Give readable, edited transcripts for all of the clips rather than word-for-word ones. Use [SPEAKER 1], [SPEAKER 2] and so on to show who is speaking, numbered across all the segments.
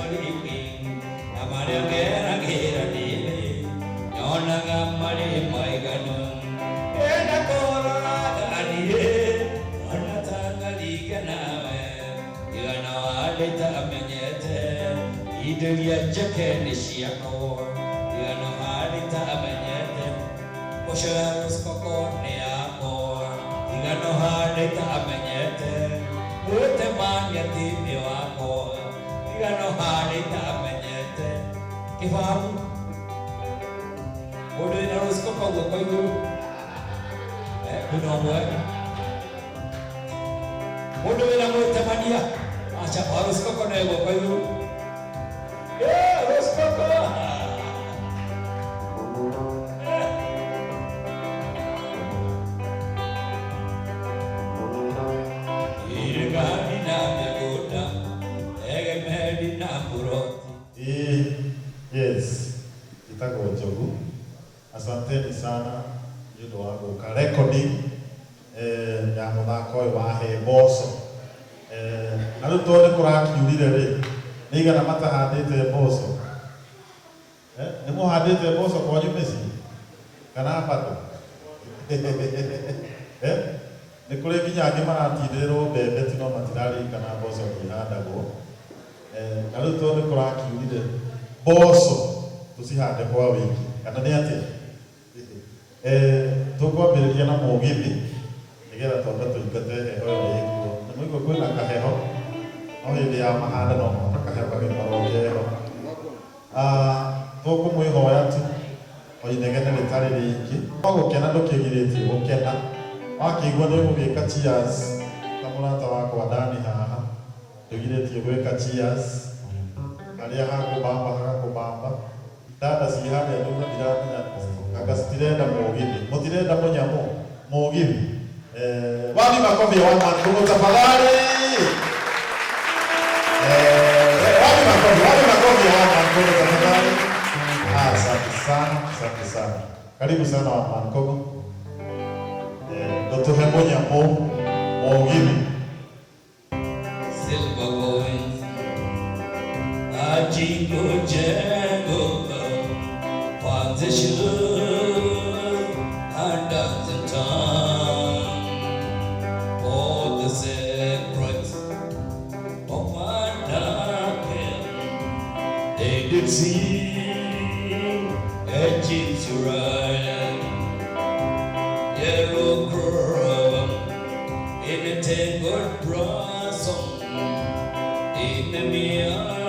[SPEAKER 1] Katoliki na marĩa ngeragĩra ndĩrĩ nyonaga marĩ maiganu enda kũroraga niĩ ona ta ngaringa nawe igana warĩ tamenyete indo iria njeke nĩ ciakwa igana warĩ tamenyete mboco ya rũcokoko nĩ yakwa igano harĩ tamenyete mwĩtemania ti nĩ wakwa igano harĩ tamenyete kĩbabu mũndũ wĩna rũcokoko guoko igũrũ kwĩna ũmwe mũndũ wĩna mwĩtemania aca wa rũcokoko nĩ guoko igũrũ rũcokoko. Irigani na mĩgũnda egemeri na mũroti.
[SPEAKER 2] Ĩĩ, yes, njĩtagwo Njogu. Asanteni sana nĩ ũndũ wa gũka recording ya mũthako ũyũ wa He Mboco. Na rĩu tondũ nĩ kũrakiurire rĩ, nĩ igana matahandĩte mboco? Nĩ mũhandĩte mboco kwanyu mĩciĩ kana bado? Nĩ kũrĩ nginya angĩ maratindĩrĩrwo mbembe ti no matiraririkana mboco nĩ ihandagwo. Na rĩu tondũ nĩ kũrakiurire mboco tũcihande kwa wĩingĩ kana nĩ atĩa? Tũkwambĩrĩria na mũgithi nĩgetha twambe tũingate heho ĩyo ĩkuo. Nĩ mũigua kwĩna kaheho no hĩndĩ ya mahanda no mũhaka kaheho gagĩkorwo keho. Tũkũmwĩhoya tu o inegene rĩtarĩ rĩingĩ. No gũkena ndũkĩgirĩtio gũkena. Wakĩigua nĩ ũgũgĩka cheers ta mũrata wakwa Dani haha ndũgirĩtio gwĩka cheers. Harĩa hakũbamba hagakũbamba. Itanda ciĩ harĩa thutha ndiramenya anga citirenda mũgithi. Mũtirenda mũnyamũ mũgithi. Wapi makofi ya one man Kongo tafadhali? Wapi makofi? Wapi makofi ya one man Kongo tafadhali? Asante sana, asante sana. Karibu sana one man Kongo. Ndotuhe mũnyamũ mũgithi.
[SPEAKER 1] Silver coins, a jingle jangle, fancy shoes, and dancing time for the secrets of my dark. They did sing a gypsy rhyme, yellow crow in a tangled blossom, in the mirror,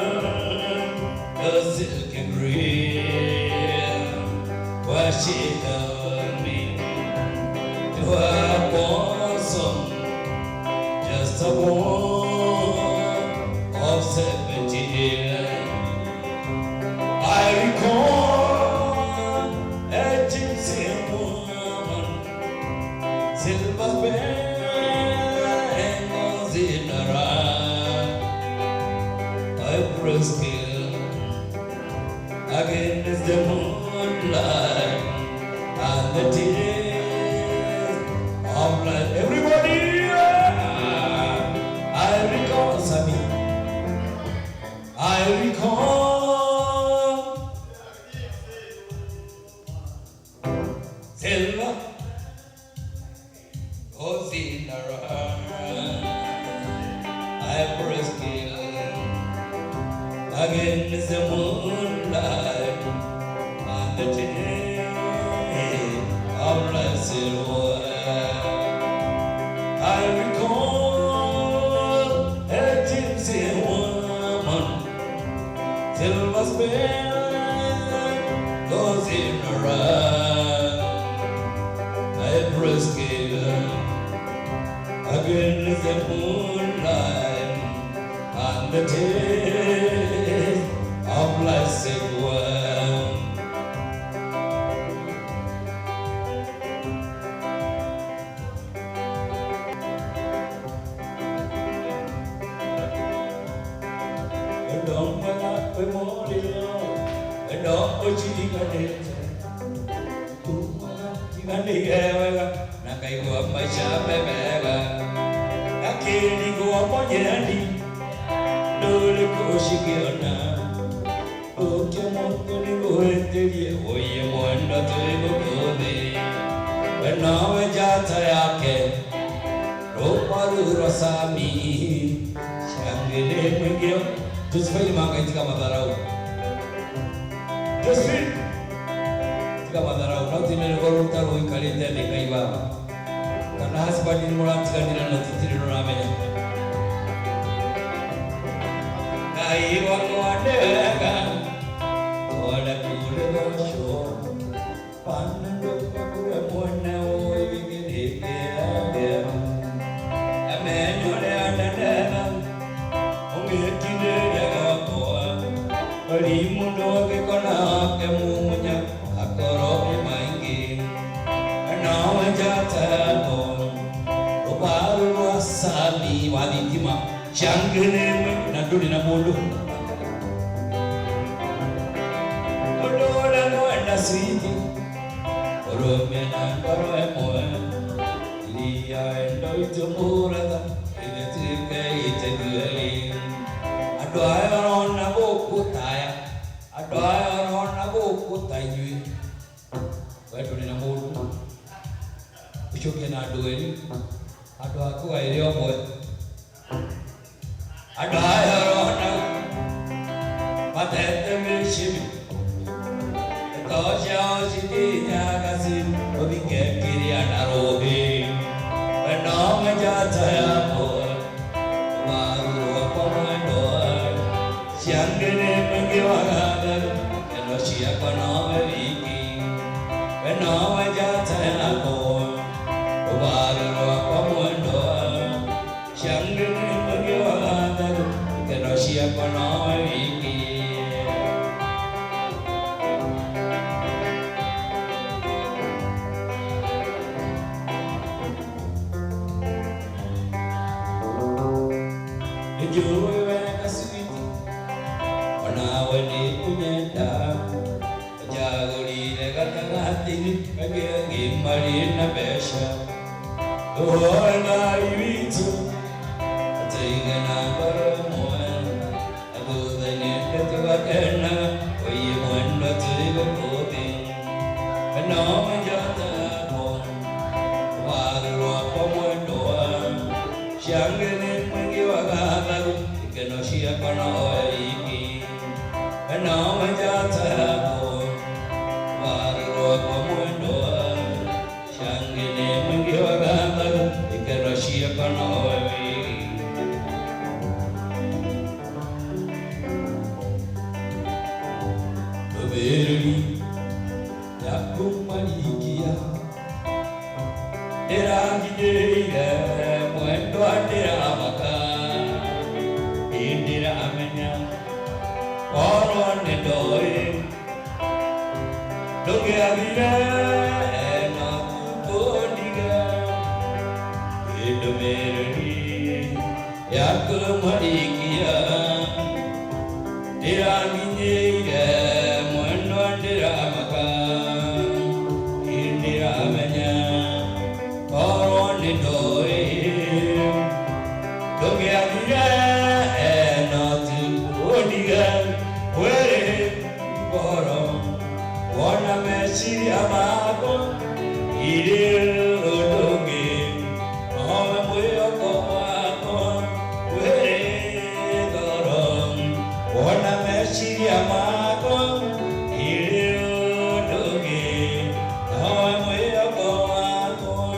[SPEAKER 1] the silky green, where she held me to her bosom, just a boy of 17. I recall a gypsy woman, silver bangles in her eye, I skill against the moonlight and the tears of life. Everybody, I recall Sami. I recall silver goes in her eye. I skill against the moonlight and the tears of blessed one. I recall a gypsy woman, silver goes in her eye. I skill against the moonlight and the tears of blessed one. Ũnjiganĩte njiganĩire wega na ngaigua maica me mega ngakĩrigwo mũnyendi. Ũrĩkũ ũcikĩona ũkĩ mũndũ nĩgũhĩtĩrie ũiye mwendo twĩ gũkũ thĩ we nowe njata yake rũkwaru rwa Sami shangile mwingio. Josephine Mangai tiga madharau. Josephine tiga madharau no tine nĩguo rũruta rũikarĩte thĩ Ngai baba kana husband nĩ mũratiganire na tũtirĩ nũramenya Ngai wakwa nĩ wega ole kũrĩ goco panendo kũrĩ mwene ũigĩrĩkĩra amenyo rĩa ndenera ũngĩkinĩria gakwa ri mũndũ angĩkona ake mumunya akorwo nĩ maingĩ nawe njata yakwa rũbaru rwa Sami wa thitima shangene na ndũrĩ na mũndũ ũndũ ũrĩa mwenda switi ũrũmie na ngoro ĩmwe iria endo itũmũratha ithĩtuĩke iteguerĩ andũ aya ũrona gũkũ taya andũ aya ũrona gũkũ ta inyuĩ we ndũrĩ na mũndũ ũcoke na andũ erĩ andũ a kũgaĩre ũmwe andũ aya ũrona matete mĩcibi ndeto ciao citinyaga ci ũthike kĩrĩa na rũhĩ we nowe njata yakwa rũbaru rwakwa mwendwa ciangĩ nĩ mũingĩ wa gatharu keno ciakwa nowe wiki we nowe njata yakwa rũbaru rwakwa mwendwa ciangĩ nĩ mũingĩ wa gatharu keno ciakwa nowe wiki. Nĩnjũĩ wega switi onawe nĩ ũnyenda njagũrire gatagatĩ-inĩ kaingĩ angĩ marĩ na mbeca ũhoe Ngai witũ atũige na ngoro ĩmwe na thutha-inĩ nĩtũgakenaga ũiye mwendwa twĩ gũkũ thĩ we nowe njata yakwa rũbaru rwakwa mwendwa ciangĩ nĩ mũingĩ wa gathagu ikeno ciakwa nowe wiki we nowe njata yakwa rũbaru rwakwa mwendwa ciangĩ nĩ mũingĩ wa gathagu ikeno ciakwa nowe wiki. Ndũmĩrĩri yaku marikia ndĩranginyĩire mwendwa ndĩramaka ndĩramenya korwo nĩ ndoĩ ndũngĩathire na kũndiga ndũmĩrĩri yaku marikia ndĩranginyĩire mwendwa ndĩramaka ndĩramenya korwo nĩ ndoĩ ndũngĩathire na kũndiga wĩrĩ ngoro wona meciria makwa irĩ ũndũ ũngĩ nowe mwĩhoko wakwa wĩrĩ ngoro wona meciria makwa irĩ ũndũ ũngĩ nowe mwĩhoko wakwa.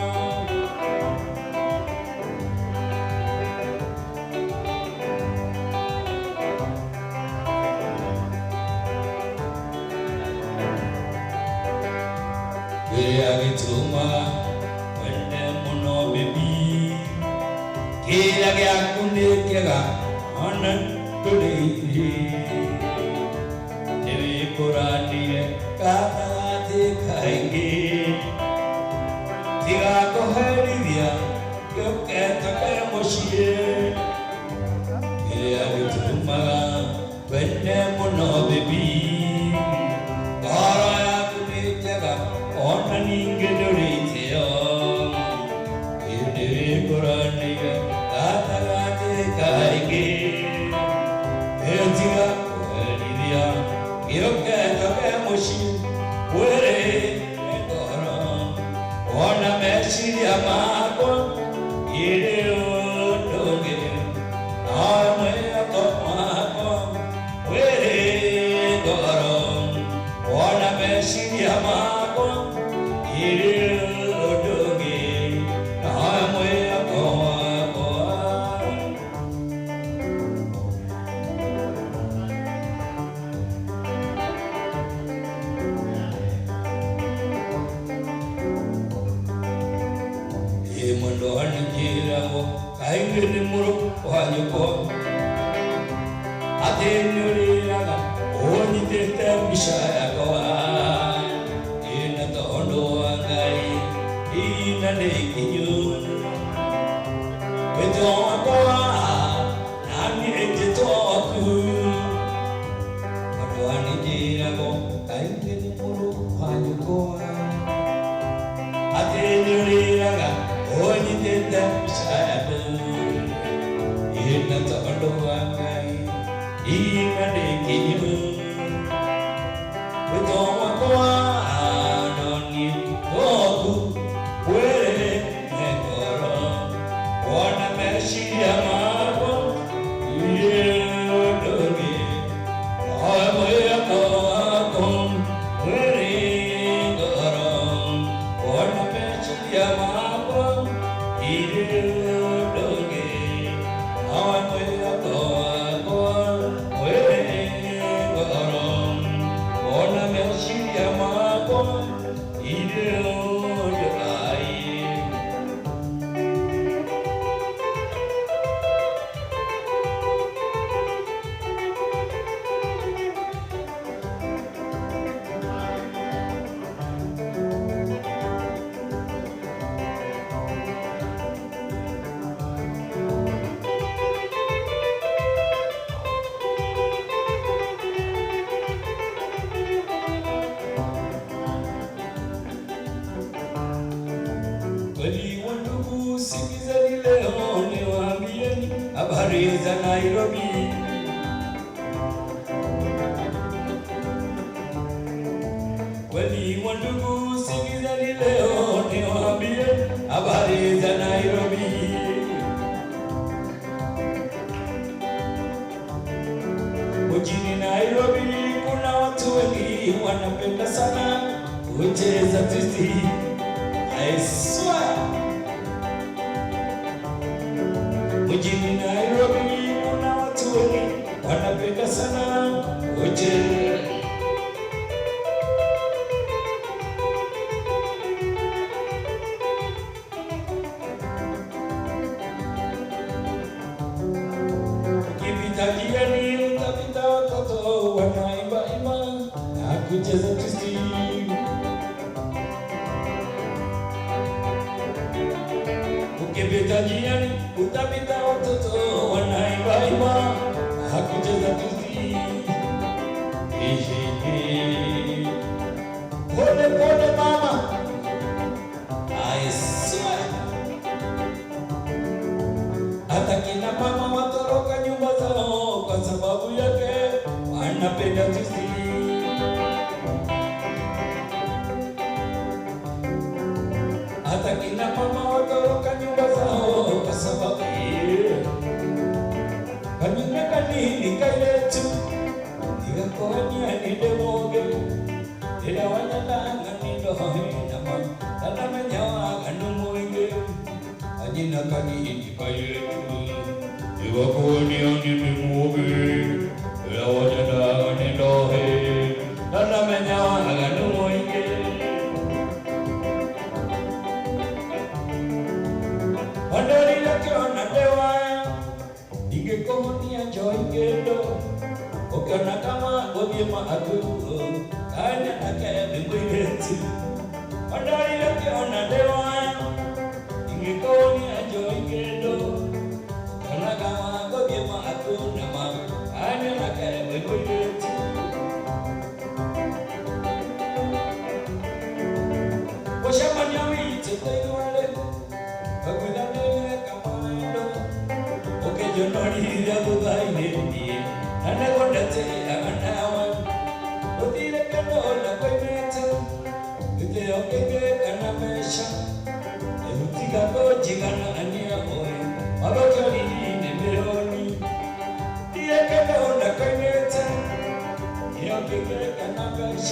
[SPEAKER 1] Kĩrĩa gĩtũmaga wende mũno baby kĩrĩa gĩaku nĩ kĩega ona ndũrĩ nĩwĩkũranire gatagatĩ kaingĩ tiga kũherithia gĩũkete ke mũciĩ kĩrĩa gĩtũmaga wende mũno baby ngoro yaku nĩ njega ona ningĩ ndũrĩ itĩo nĩwĩkũranĩire gatagatĩ kaingĩ.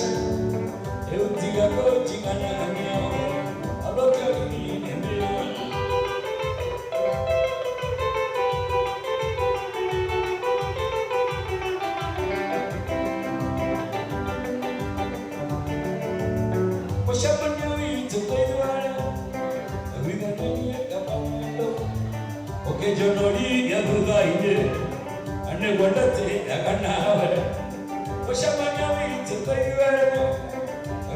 [SPEAKER 1] mbeca rĩu tiga kũnjiganania alokiorire mĩoni. Mũcemanio witũ tũiguane withanĩrie kama wendo ũkĩnjonorithia thutha-inĩ nĩguo ndatĩaga nawe. Mũcemanio witũ tũiguane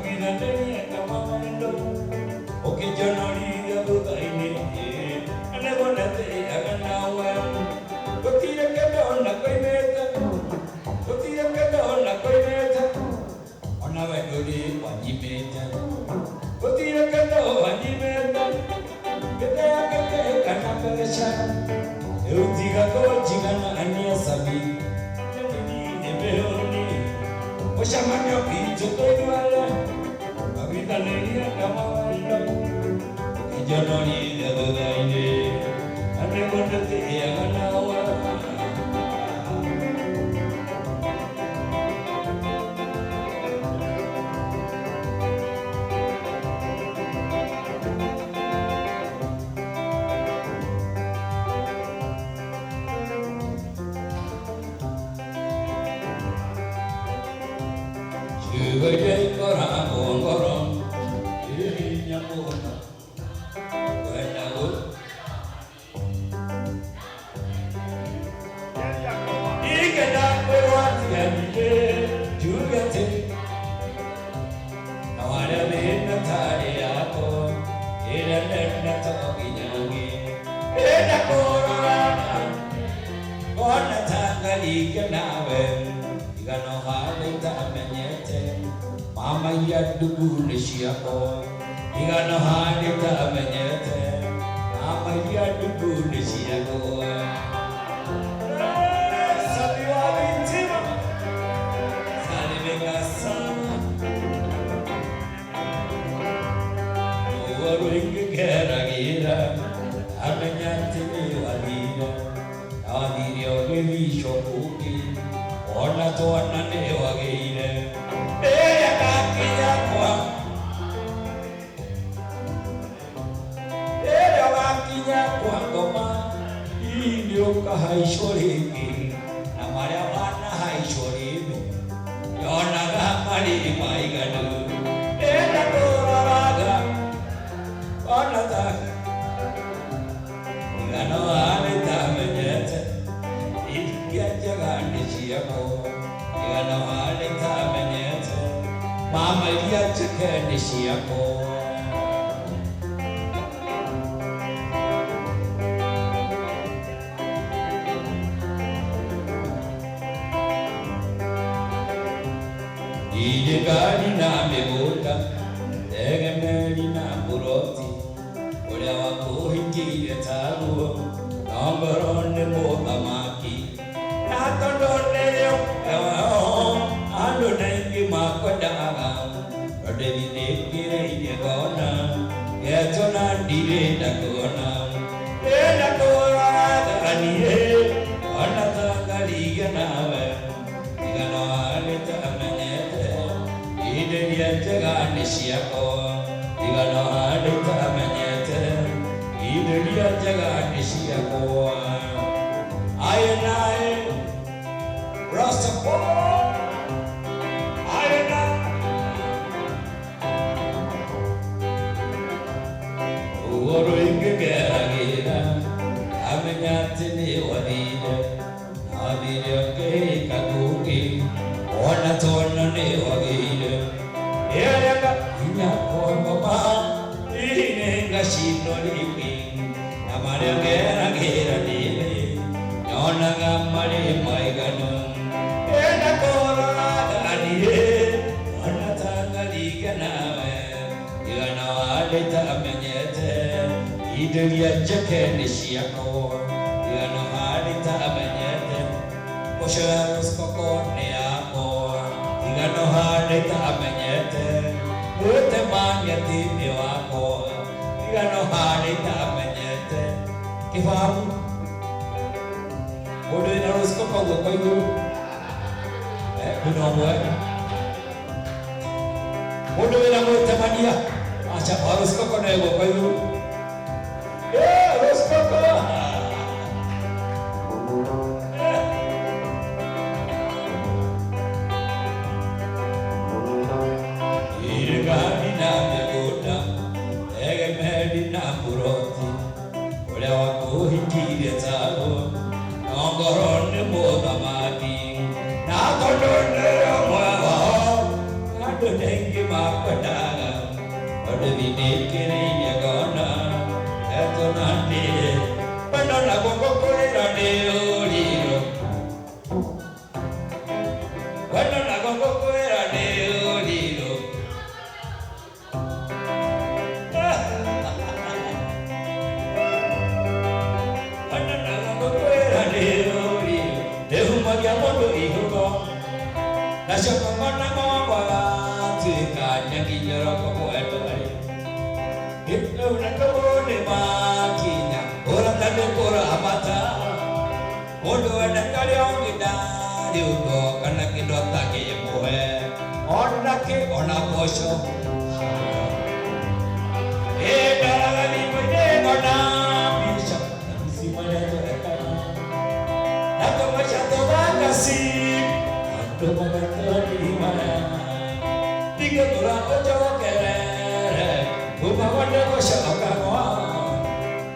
[SPEAKER 1] withanĩrie kama wendo ũkĩnjonorithia thutha-inĩ nĩguo ndatĩaga nawe. Gũtirĩ kĩndũ ona koimĩte, gũtirĩ kĩndũ ona koimĩte, ona we ndũrĩ wanyimĩte. Gũtirĩ kĩndũ wanyimĩte, gĩtĩo gĩkĩ kana mbeca rĩu tiga kũnjiganania Sabi nĩ mĩhũni. Mũcemanio witũ tũiguane withanĩrie kama wendo ũkĩnjonorithia thutha-inĩ nĩguo ndatĩaga nawe. Ciugo iria ikoragwo ngoro irĩ hinya mũno kwenda ingĩenda kwĩgwatianire njuge atĩ no harĩa thĩna tarĩ yakwa ĩrĩa nene to nginya ngĩe ĩrĩa kũroraga ngona ta ngaringa nawe igano harĩa itamenyete mama iria ndungu nĩ ciakwa igano harĩa itamenyete mama iria ndungu nĩ ciakwa. Sabi wa thitima salimika sana ũguo rũingĩkeragĩra amenya atĩ nĩ wathire na wathire ũgĩthicwo kũngĩ ona twana nĩ wagĩire rĩrĩa gakinya kwa rĩrĩa ũgakinya kwa ngoma hihi nĩ ũkahaicwo rĩngĩ na marĩa manahaicwo rĩmwe yonaga marĩ maiganu rĩrĩa kũroraga ona ta igano harĩ tamenyete iria njega nĩ ciakwa igano harĩ tamenyete mama iria njeke nĩ ciakwa. Ndirĩ ngari na mĩgũnda tegemeri na mburoti ũrĩa wakũhingĩire taguo no ngoro nĩ mũthamaki na tondũ nĩrĩo andũ nĩ aingĩ makwendaga no ndĩthithĩkĩrĩirie ngona ngetwo na ndirĩ ndakuona ndĩrenda kũroraga niĩ ona ta ngaringa nawe igano harĩ tamenyete indo iria njega nĩ ciakwa igano harĩ tamenyete indo iria njega nĩ ciakwa. I and I Rastafari I and I ũguo rũingĩgeragĩra amenya atĩ nĩ wathire na wathire ũkĩhika kũngĩ ona twana nĩ wagĩire rĩrĩa ngakinya kwa ngoma hihi nĩ ngacinwo rĩngĩ na marĩa ngeragĩra nĩrĩ nyonaga marĩ maiganu enda kũroraga niĩ ona ta ngaringa nawe igana warĩ tamenyete indo iria njeke nĩ ciakwa igana warĩ tamenyete mũcoro nĩ yakwa igano harĩ tamenyete gwĩtemania ti nĩ wakwa igano harĩ tamenyete kĩbabu mũndũ wĩna rũciko guoko igũrũ kwĩna ũmwe. Mundu wina mwitemania acha warusikoko na guoko iguru. Eh, rusikoko. Irigani na mĩgũnda, egemeri na mũroti, ũrĩa wakũhikirie tago, no ngoro nĩ mũthamaki, na tondũ nĩ ũmwe wao, andũ nĩ aingĩ makwendaga, tondũ thindĩkĩrĩirie ngona, etwo na ndĩ, wendo naguo ngũkwĩra nĩ ũrirũ. Wendo naguo ngũkwĩra nĩ ũrirũ. Nĩhumagia mũndũ ihũgo nacio ngongona gwagatuĩka nyeki nyoroko mwendo arĩ rĩu na ndũgũ nĩ makinya ũrata nĩ kũramata mũndũ wendete ũrĩa ũngĩ ndarĩ ũndũ kana kĩndũ atangĩmũhe ona kĩ ona mboco. Ndoraga thimũ-inĩ ngona mbica na mĩciĩ marĩa tũrekaga na tũmaica tũthakaci andũ magatũnimaya ndingĩtũra ũnjokerere kuma gwende gũcoka gwa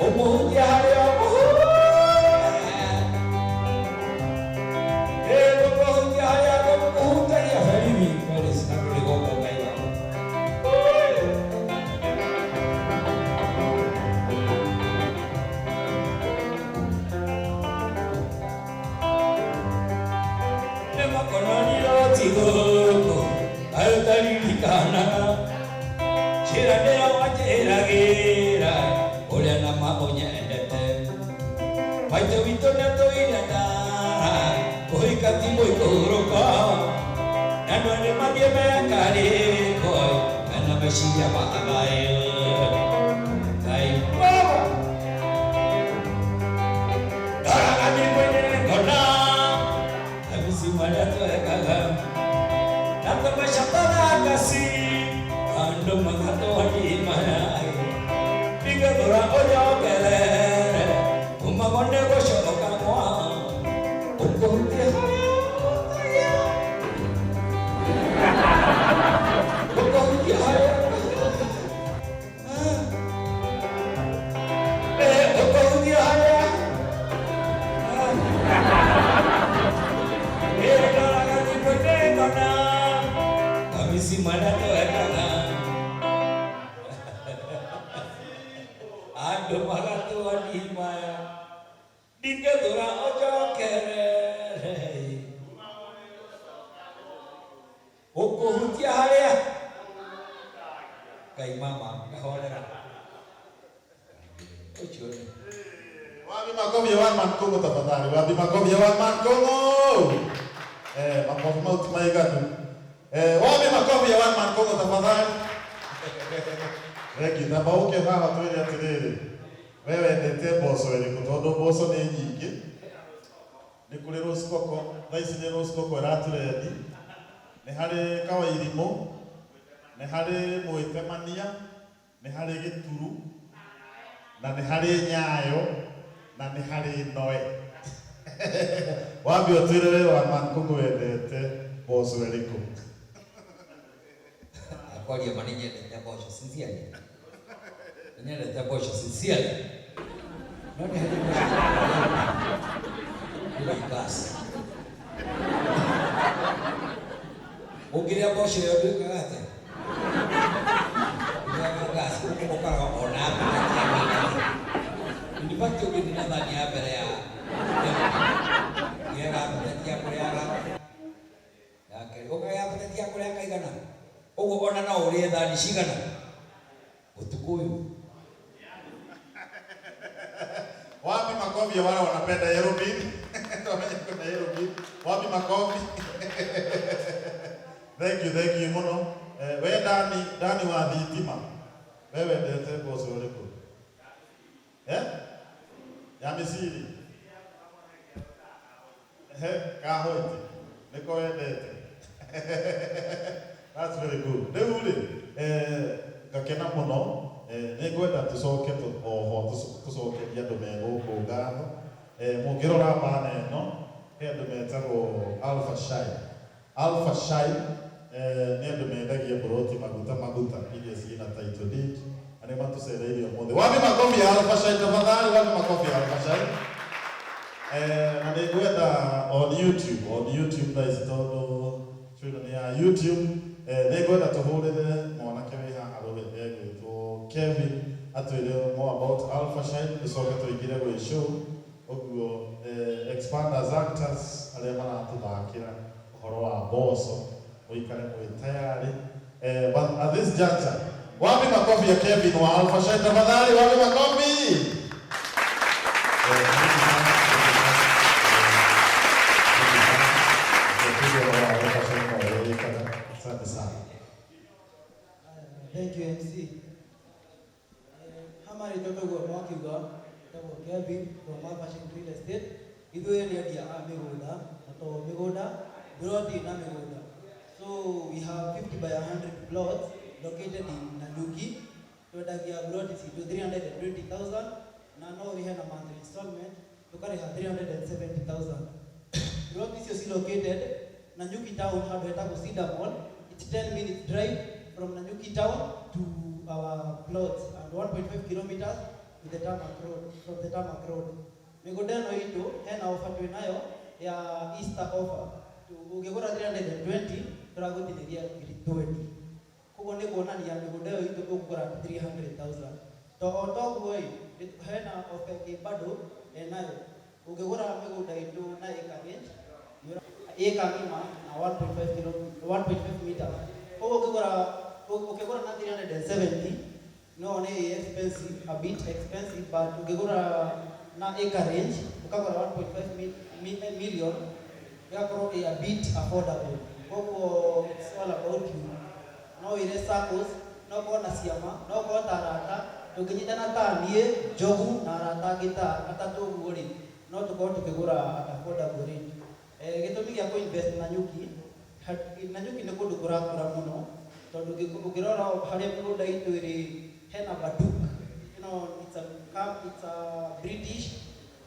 [SPEAKER 1] ũmũhutie harĩa ũmũhutie harĩa ngũmũhutagia berithi Felis na ndũrĩ gũkũ Ngai wakwa. Nĩmakonaniro ti gũkũ arũtaririkanaga njĩra ndĩra wanjĩragĩra ũrĩa nama ũnyendete maitũ witũ nĩatũire ndara kũhika ti mũikũrũko na andũ nĩ mathiĩ mekarĩko mena meciria ma thayũ Ngai baba ndoraga thimũ-inĩ ngona Hamisi marĩa twekaga na tũmaica tũthakaci andũ magatũnimaya ndingĩthũra ũnjokerere kuma gwende gũcoka gwa ũkũhutie harĩa ũhutagia ũkũhutie harĩa ũkũhutie harĩa ndoraga thimũ-inĩ ngona kamisi marĩa twekaga andũ magatũnimaya ndingĩthũra ũnjokerere ũkũhutia harĩa Ngai mama ngahorera ũcio nĩ
[SPEAKER 2] Wapi makofi ya One Man Congo tafadhali? Wapi makofi ya One Man Congo? Eh, makofi mau tumaiganu. Eh, wapi makofi ya One Man Congo tafadhali? Regi, namba uke haha twĩre atĩrĩrĩ. We wendete mboco ĩrĩkũ? Tondũ mboco nĩ nyingĩ. Nĩ kũrĩ rose coco, thaa ici nĩ rose coco ĩratũrendi. Nĩ harĩ kawairimũ, nĩ harĩ mwĩtemania, nĩ harĩ gĩturu, na nĩ harĩ nyayo, na nĩ harĩ noe. Wambe ũtwĩre we One Man Congo wendete mboco ĩrĩkũ?
[SPEAKER 1] Akwaria ma nĩnyendete mboco sincerely nĩnyendete mboco sincerely no nĩ harĩ mboco ĩna gas ũngĩrĩa mboco ĩyo ndwĩkaga atĩa ũrĩaga gas ũguo ũkoraga ona appetite ya gwĩka in fact ũngĩthiĩ na thani ya mbere ya ũgĩaga appetite ya kũrĩaga ya kerĩ ũkagĩa appetite ya kũrĩa kaigana ũguo ona no ũrĩe thani cigana ũtukũ ũyũ.
[SPEAKER 2] Wapi makofi ya wale wanapenda yellow bean? Tuamenye kuna yellow bean. Wapi makofi? Thank you, thank you muno. Eh, we Dani, Dani wa thitima. We wendete mboco ĩrĩkũ? Eh? Ya mĩciri. He, kahoiti. Nĩko wendete. That's very good. Rĩu rĩ, ngakena mũno, nĩ ngwenda tũcoke oho tũcokerie andũ me gũkũ ngatho. Mũngĩrora bana ĩno, he andũ metagwo Alpha Shine. Alpha Shine nĩ andũ mendagia mburoti maguta maguta iria ciĩna title deed, na nĩ matũcereire ũmũthĩ. Wapi makofi ya Alpha Shine tafadhali, wapi makofi ya Alpha Shine? Na nĩ ngwenda on YouTube thaa ici tondũ show ĩno nĩ ya YouTube, nĩ ngwenda tũhũrĩre mwanake wĩ haha rũĩ egwĩtwo Kevin atwĩre more about Alpha Shine, tũcoke tũingĩre gwĩ show ũguo. Expanders actors arĩa maratũthakĩra ũhoro wa mboco, mũikare mwĩ tayari. But at this juncture, wapi makofi ya Kevin wa Alpha Shine tafadhali, wapi makofi? Asante sana.
[SPEAKER 3] Thank you, MC. Hamari totoguo mwakiuga tagwo Kevin from Alpha Shine Real Estate. Ithuĩ nĩ endia a mĩgũnda, na to mĩgũnda, broti na mĩgũnda. So we have 50 by 100 plots located in Nanyuki. Twendagia broti citũ 320,000 na no ũrĩhe na monthly installment tũkarĩha 370,000. Plot icio ci located Nanyuki town handũ hetagwo Cedar Mall. It's 10 minutes drive from Nanyuki town to our plots and 1.5 kilometers to the tarmac road, from the tarmac road. Mĩgũnda ĩno itũ hena offer twĩ nayo ya Easter offer. Ũngĩgũra 320 tũragũtinĩria ngiri 20. Koguo nĩ kuonania mĩgũnda ĩyo itũ ũkũgũra 300,000. To o toguo ĩ, hena offer ĩngĩ bado enayo. Ũngĩgũra mĩgũnda itũ na acreage, ĩka ng'ima na 1.5 kilo 1.5 meters. Koguo ũkĩgũra na 370 no nĩ expensive, a bit expensive, but ũngĩgũra na acreage ũkagũra 1.5 million ĩgakorwo ĩ a bit affordable. Koguo it's all about you. No wĩre SACCOs, no ũkorwo na ciama, no ũkorwo ta arata, tũngĩnyitana ta niĩ, Njogu na arata angĩ ta atatũ ũguo rĩ, no tũkorwo tũkĩgũra at affordable rate. Gĩtũmi gĩa kũ-invest Nanyuki, Nanyuki nĩ kũndũ kũrakũra mũno, tondũ ũngĩrora harĩa mĩgũnda itũ ĩrĩ hena Baduk. It's a camp, it's a British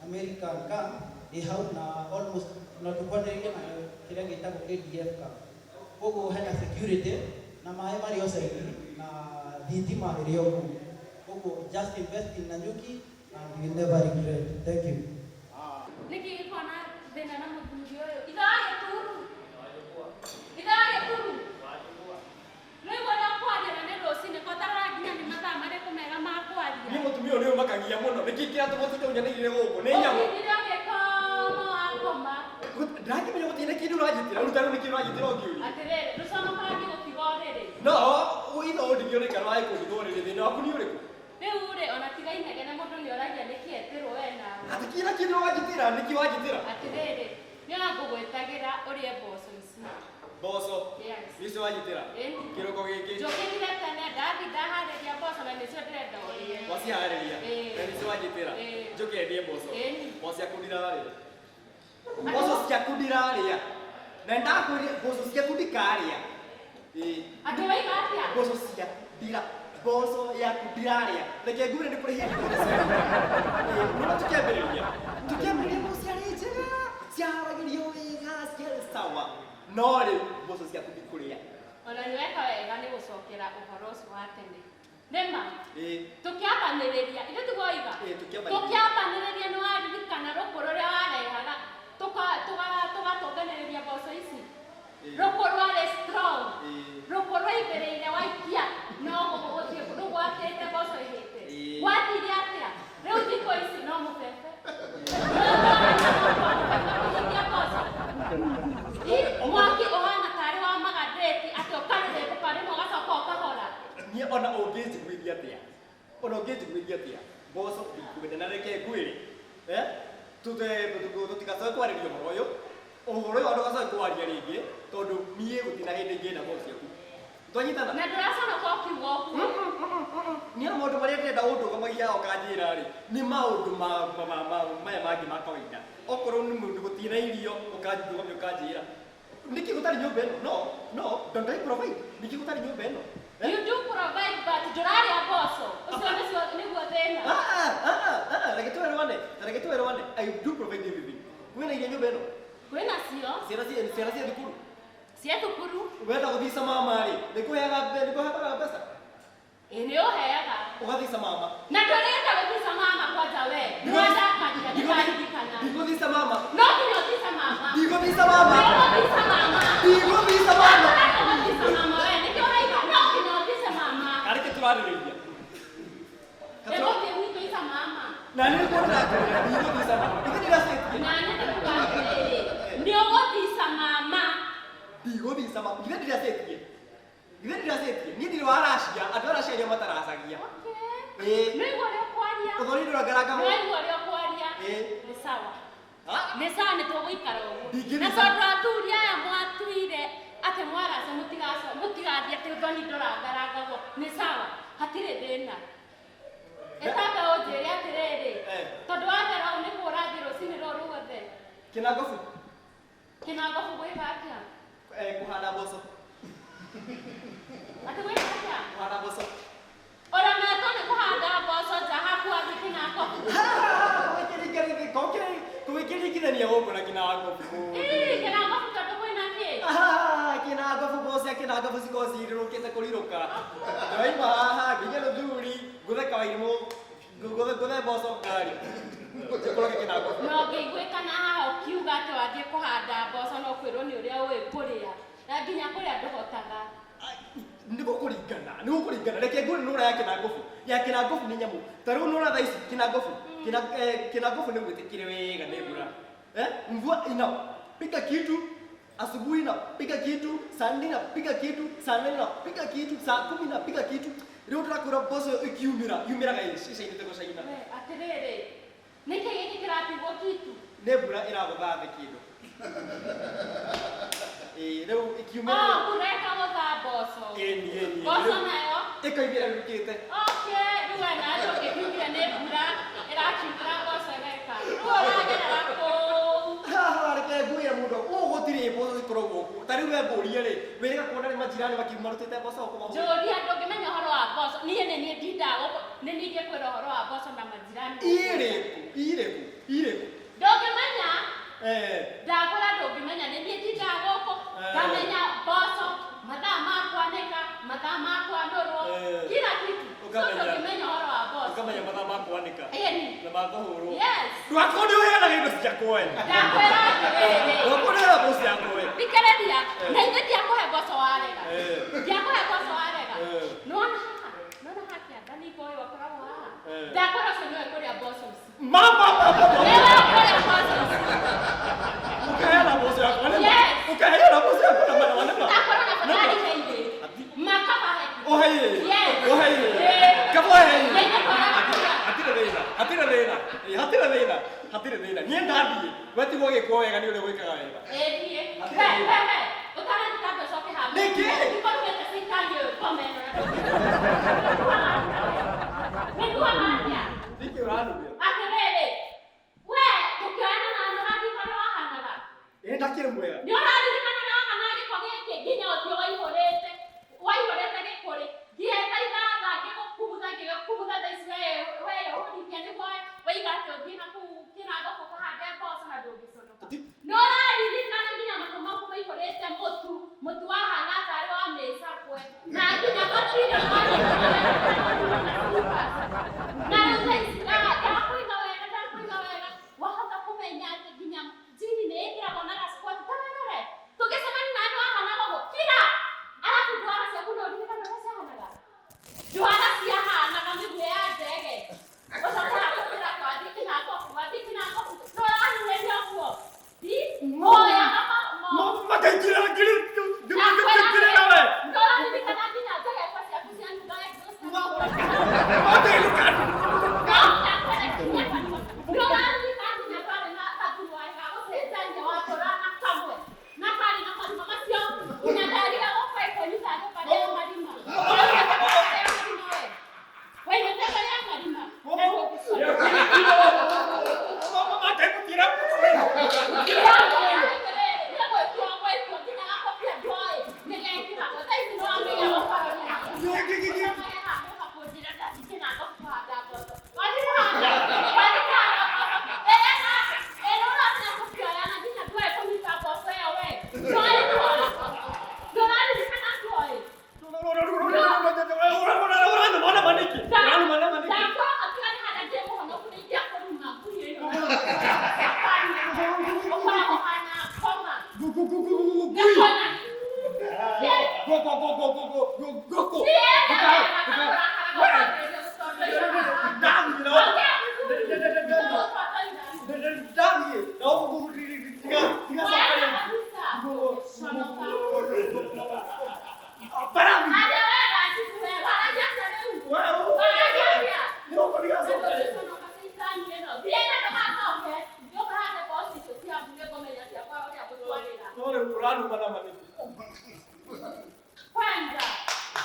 [SPEAKER 3] American camp ĩ hau na almost no tũkwanĩrĩrie na kĩrĩa gĩtagwo KDF camp. Koguo hena security na maĩ marĩ o side na thitima ĩrĩ o kũu. Koguo just invest in Nanyuki and you will never regret. Thank you.
[SPEAKER 4] Nĩkĩ gĩkoragwo na thĩna na mũthuri ũyũ? Ithe wa gĩturu, ithe wa gĩturu, rĩu ũrĩa kwaria na nĩ rũcinĩ kotarora nginya nĩ mathaa marĩkũ mega ma kwaria.
[SPEAKER 5] Niĩ mũtumia ũyũ nĩ ũmakagia mũno. Nĩkĩ kĩratũma ũtinde ũnyanĩrĩire gũkũ? Nĩ nyamũ.
[SPEAKER 4] Ũkinyire ũgĩkoma wakoma.
[SPEAKER 5] Ndĩrakĩmenya gũtirĩ na kĩndũ ũranjĩtĩra. Rĩu tarĩu nĩkĩ ũranjĩtĩra ũngĩũria?
[SPEAKER 4] Atĩrĩrĩ, ndũconokaga ngĩgũtiga ũrĩrĩ?
[SPEAKER 5] No itho ũndigio nĩ kana wae kũndigwo ũrĩrĩ, thĩna waku nĩ ũrĩkũ?
[SPEAKER 4] Rĩu rĩ, ona tiga inegene, mũndũ nĩ oragia nĩkĩ etĩrwo we nawe.
[SPEAKER 5] Atĩ kĩna kĩndũ ũranjĩtĩra? Nĩkĩ wanjĩtĩra?
[SPEAKER 4] Atĩrĩrĩ, nĩ ona ngũgwĩtagĩra ũrĩe mboco ici.
[SPEAKER 5] Mboco?
[SPEAKER 4] Yes.
[SPEAKER 5] Icio wanjĩtĩra?
[SPEAKER 4] Ĩni.
[SPEAKER 5] Kĩroko gĩkĩ?
[SPEAKER 4] Njũkĩrire tene, ndathi ndaharĩria mboco na nĩcio ndĩrenda ũrĩe.
[SPEAKER 5] Waciharĩria?
[SPEAKER 4] Ĩĩ.
[SPEAKER 5] Na nĩcio wanjĩtĩra?
[SPEAKER 4] Ĩĩ.
[SPEAKER 5] Njũke ndĩe mboco?
[SPEAKER 4] Ĩni.
[SPEAKER 5] Mboco ciaku ndirarĩa, mboco ciaku ndirarĩa, na ndakwĩrire mboco ciaku ndikarĩa. Ĩĩ.
[SPEAKER 4] Atĩ waiga atĩa?
[SPEAKER 5] Mboco ciaku ndira, mboco yaku ndirarĩa. Reke ngwĩre, nĩ kũrĩ hĩndĩ mboco ciaku, nĩona tũkĩambĩrĩria mboco ciarĩ njega, ciaharagĩrio wega, ciarĩ sawa, no rĩu mboco ciaku ndikũrĩa.
[SPEAKER 4] Ona nĩ weka wega nĩ gũcokera ũhoro ũcio wa tene nĩma.
[SPEAKER 5] Ĩĩ.
[SPEAKER 4] Tũkĩambanĩrĩria ithe tiguo waiga?
[SPEAKER 5] Ĩĩ, tũkĩambanĩrĩria.
[SPEAKER 4] Tũkĩambanĩrĩria nĩ waririkana rũkũ rũrĩa warehaga tũgatũnganĩrĩria mboco ici?
[SPEAKER 5] Ĩĩ.
[SPEAKER 4] Rũkũ rwarĩ strong.
[SPEAKER 5] Ĩĩ.
[SPEAKER 4] Rũkũ rwaigĩrĩire waikia no gũthiĩ rũgwatĩte mboco ihĩte.
[SPEAKER 5] Ĩĩ.
[SPEAKER 4] Gwathire atĩa? Rĩu thikũ ici no mũbebe kũhĩtia mboco. Ĩ, mwaki ũhana tarĩ wa magathĩti atĩ ũkarĩrĩmbũka rĩmwe ũgacoka ũkahora.
[SPEAKER 5] Niĩ ona ũngĩnjiguithia atĩa, ona ũngĩnjiguithia atĩa, mboco ndikwenda. Na reke ngwĩre, tũtigacoke kwarĩria ũhoro ũyũ, ũhoro ũyũ ndũgacoke kwaria rĩngĩ, tondũ niĩ gũtirĩ na hĩndĩ ingĩenda mboco ciaku. Twanyitana?
[SPEAKER 4] Na ndũraconoka ũkiuga ũguo?
[SPEAKER 5] Niĩ ona maũndũ marĩa ndĩrenda ũndũgamagia ũkanjĩra rĩ, nĩ maũndũ maya mangĩ ma kawaida. Okorwo nĩ mũndũ gũtirĩ na irio, ũkanjũgamia ũkanjĩra. Nĩkĩ gũtarĩ nyũmba ĩno? No, no, don't I provide? Nĩkĩ gũtarĩ nyũmba ĩno? Eh?
[SPEAKER 4] You do provide, but ndũrarĩa mboco. Ũcio nĩcio nĩguo thĩna.
[SPEAKER 5] Ah, ah, ah, ah, reke twerwane, reke twerwane. I do provide everything. Kwĩna irio nyũmba ĩno?
[SPEAKER 4] Kwĩna cio.
[SPEAKER 5] Ciana cia thukuru.
[SPEAKER 4] Cia thukuru.
[SPEAKER 5] Wenda gũthiĩ mama rĩ, nĩkũheaga mbeca?
[SPEAKER 4] Ĩ, nĩ ũheaga.
[SPEAKER 5] Ũgathiĩ mama.
[SPEAKER 4] Na ndũrenda gũthica mama kwanja we. Nĩwandakaria, nĩndaririkana.
[SPEAKER 5] Ndigũthiĩ mama.
[SPEAKER 4] No nginya ũthice mama.
[SPEAKER 5] Ndigũthiĩ mama.
[SPEAKER 4] Nĩ ũgũthica mama.
[SPEAKER 5] Ndigũthiĩ mama.
[SPEAKER 4] Ndũrenda gũthica mama we. Nĩkĩo ũraiga no nginya ũthice mama.
[SPEAKER 5] Karĩ kĩ tũrarĩrĩria?
[SPEAKER 4] Ĩgũthiĩ gwitũ ica mama.
[SPEAKER 5] Na nĩ nĩkuo ndĩrakwĩra, ndigũthiĩ mama. Ithe ndiracetie.
[SPEAKER 4] Na nĩ ndĩkuga atĩrĩrĩ, nĩ ũgũthica mama.
[SPEAKER 5] Ndigũthiĩ mama. Ithe ndiracetie. Ithe ndiracetie. Niĩ ndirĩ wa racia, andũ a racia arĩa mataracagia.
[SPEAKER 4] Okay.
[SPEAKER 5] Ĩĩ.
[SPEAKER 4] Nĩ ũigua ũrĩa ũkwaria.
[SPEAKER 5] Ũthoni ndũrangarangagwo.
[SPEAKER 4] Nĩ waigua ũrĩa ũkwaria.
[SPEAKER 5] Ĩĩ.
[SPEAKER 4] Nĩ sawa.
[SPEAKER 5] Ah,
[SPEAKER 4] Nĩ sawa, nĩ tũgũikara ũguo.
[SPEAKER 5] Ndingĩthiĩ
[SPEAKER 4] Na tondũ athuri aya mwatuire atĩ mwaraca mũtigaco mũtigathiĩ atĩ ũthoni ndũrangarangagwo, nĩ sawa, hatirĩ thĩna. Ĩtamba ũnjĩre atĩrĩrĩ,
[SPEAKER 5] Eh.
[SPEAKER 4] tondũ wathera ũũ nĩguo ũrathiĩ rũcinĩ rũrũ ruothe.
[SPEAKER 5] Kĩnangobu.
[SPEAKER 4] Kĩnangobu gwĩka atĩa?
[SPEAKER 5] Eh, kũhanda mboco.
[SPEAKER 4] Atĩ gwĩka atĩa?
[SPEAKER 5] Kũhanda mboco.
[SPEAKER 4] Ũremetwo nĩ kũhanda mboco nja haku wathiĩ kĩnangobu.
[SPEAKER 5] Kũwĩkĩringithania gũkũ na kĩnangobu.
[SPEAKER 4] Ĩĩ, kĩnangobu tondũ kwĩna kĩ?
[SPEAKER 5] Ah, kĩnangobu mboco cia kĩnangobu cikoragwo cirirũkĩte kũrirũka. Ndĩraima haha nginya rũthuri ngũthe kawairimũ ngũthe mboco ngari. Njikũrũke kĩnangobu.
[SPEAKER 4] Na ũngĩiguĩkana haha ũkiuga atĩ wathiĩ kũhanda mboco no kwĩrwo nĩ ũrĩa ũĩ kũrĩa, na nginya kũrĩa ndũhotaga.
[SPEAKER 5] Nĩ gũkũringana, nĩ gũkũringana. Reke ngwĩre, nũra ya kĩnangobu, ya kĩnangobu nĩ nyamũ ta rĩu nũra thaa ici kĩnangobu. Kĩnangobu nĩ gwĩtĩkire wega nĩ mbura, eh, mvua inapiga kitu asubuhi, inapiga kitu saa 4, inapiga kitu saa 8, inapiga kitu saa 10, inapiga kitu. Rĩu ndĩrakwĩra mboco ĩyo ĩkiumĩra yumĩraga ĩcainĩte gũcaina.
[SPEAKER 4] We, atĩrĩrĩ, nĩkĩ gĩkĩ kĩrapigwo kitu?
[SPEAKER 5] Nĩ mbura ĩragũtha thĩ kĩndũ. Ĩĩ, rĩu ĩkiumĩra.
[SPEAKER 4] Oh, mbura ĩkagũtha mboco.
[SPEAKER 5] Ĩni, ĩni.
[SPEAKER 4] Mboco nayo
[SPEAKER 5] ĩkaumĩra ĩrukĩte.
[SPEAKER 4] Okay, rĩu we nawe ndũngĩkiugire nĩ mbura ĩrakiumĩra mboco ĩgeka. Rĩu ũragerera kũu.
[SPEAKER 5] Haha reke ngwĩre mũndũ ũũ, gũtirĩ mboco cikoragwo kuo. Ta rĩu we mbũrie rĩ, wĩrĩga kuona nĩ majirani makiuma marutĩte mboco kũmahũra?
[SPEAKER 4] Njũria, ndũngĩmenya ũhoro wa mboco. Niĩ nĩ niĩ ndindaga gũkũ, nĩ niĩ ingĩkwĩra ũhoro wa mboco na majirani.
[SPEAKER 5] Irĩkũ, irĩkũ, irĩkũ?
[SPEAKER 4] Ndũngĩmenya.
[SPEAKER 5] Eh.
[SPEAKER 4] Ndakũra ndũngĩmenya, nĩ niĩ ndindaga gũkũ.
[SPEAKER 5] Eh.
[SPEAKER 4] Ngamenya mboco, mathaa ma kwanĩka, mathaa ma kwanũrwo,
[SPEAKER 5] Eh.
[SPEAKER 4] kila kitu. So
[SPEAKER 5] Ũkamenya.
[SPEAKER 4] ndũngĩmenya ũhoro wa mboco.
[SPEAKER 5] Ũkamenya mathaa ma kwanĩka
[SPEAKER 4] Ĩni.
[SPEAKER 5] na ma kũhũrwo.
[SPEAKER 4] Yes.
[SPEAKER 5] Ndwakorwo nĩ ũheanaga indo ciakwa we.
[SPEAKER 4] Ndakwĩra atĩrĩrĩ.
[SPEAKER 5] Ndwakorwo nĩ ũheanaga mboco ciakwa we.
[SPEAKER 4] Thikĩrĩria, na ithuĩ ndiakũhe mboco warega.
[SPEAKER 5] Eh.
[SPEAKER 4] Ndiakũhe mboco warega.
[SPEAKER 5] Eh.
[SPEAKER 4] Nĩwona haha? Nĩwona haha kĩanda niko ũyũ akoragwo haha?
[SPEAKER 5] Eh.
[SPEAKER 4] Ndakwĩra ũcio nĩwe kũrĩa mboco ici.
[SPEAKER 5] Mama, mama, mama.
[SPEAKER 4] Nĩwe ũkũrĩa mboco ici.
[SPEAKER 5] Ũkaheana mboco yakwa nĩma?
[SPEAKER 4] Yes.
[SPEAKER 5] Ũkaheana mboco yakwa na mana nĩma?
[SPEAKER 4] Ndakwĩra na afadhali heire. Makaba he.
[SPEAKER 5] Ũheire?
[SPEAKER 4] Yes.
[SPEAKER 5] Ũheire?
[SPEAKER 4] Eh.
[SPEAKER 5] Kaba ũheire?
[SPEAKER 4] Na ithuĩ twaraga kũrĩa.
[SPEAKER 5] Hatirĩ thĩna, hatirĩ thĩna. Ĩ, hatirĩ thĩna, hatirĩ thĩna. Niĩ ndathiĩ, we tigwo gĩkwo wega nĩ ũrĩa gwĩkaga wega.
[SPEAKER 4] Ĩ, thiĩ. We, we, we. Ũtarathiĩ mbeca ũcoke haha.
[SPEAKER 5] Nĩkĩ?
[SPEAKER 4] Ikorwo cikari ũyũ ngome ĩno na nĩguaga atĩa?
[SPEAKER 5] Nĩkĩ ũranumia?
[SPEAKER 4] Atĩrĩrĩ, we tũkĩoyana na nĩũraririkana ũrĩa wahanaga?
[SPEAKER 5] Ĩ, ndakĩrĩ mwega.
[SPEAKER 4] Nĩ ũraririkana ũrĩa wahanaga gĩko gĩkĩ, nginya ũthiũ waihũrĩte waihũrĩte gĩkũrĩ, ngĩetha ithatha ngĩgũkumutha ngĩgũkumutha. Thaa ici we ũhũrithia nĩguo waiga atĩ ũthiĩ na kũu kĩrango ũkahande mboco na ndũngĩconoka. Nĩ ũraririkana nginya matũ maku maihũrĩte mũtu, mũtu wahana tarĩ wa mĩcakwe, na nginya gũtirĩ na rĩu thaa ici ndakũiga wega, ndakũiga wega, wahota kũmenya atĩ nginya njini nĩ ĩkĩragwo na gasquat ta werore.
[SPEAKER 6] Ũranuma na ma nĩkĩ?
[SPEAKER 4] Kwanza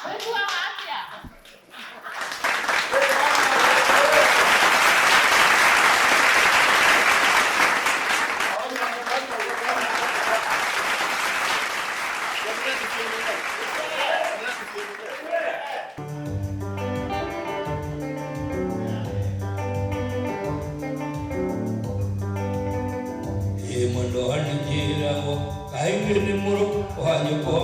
[SPEAKER 4] wĩiguaga atĩa?
[SPEAKER 1] Ĩ mũndũ anjĩragwo kaingĩ nĩ mũrũ wa nyũkwa.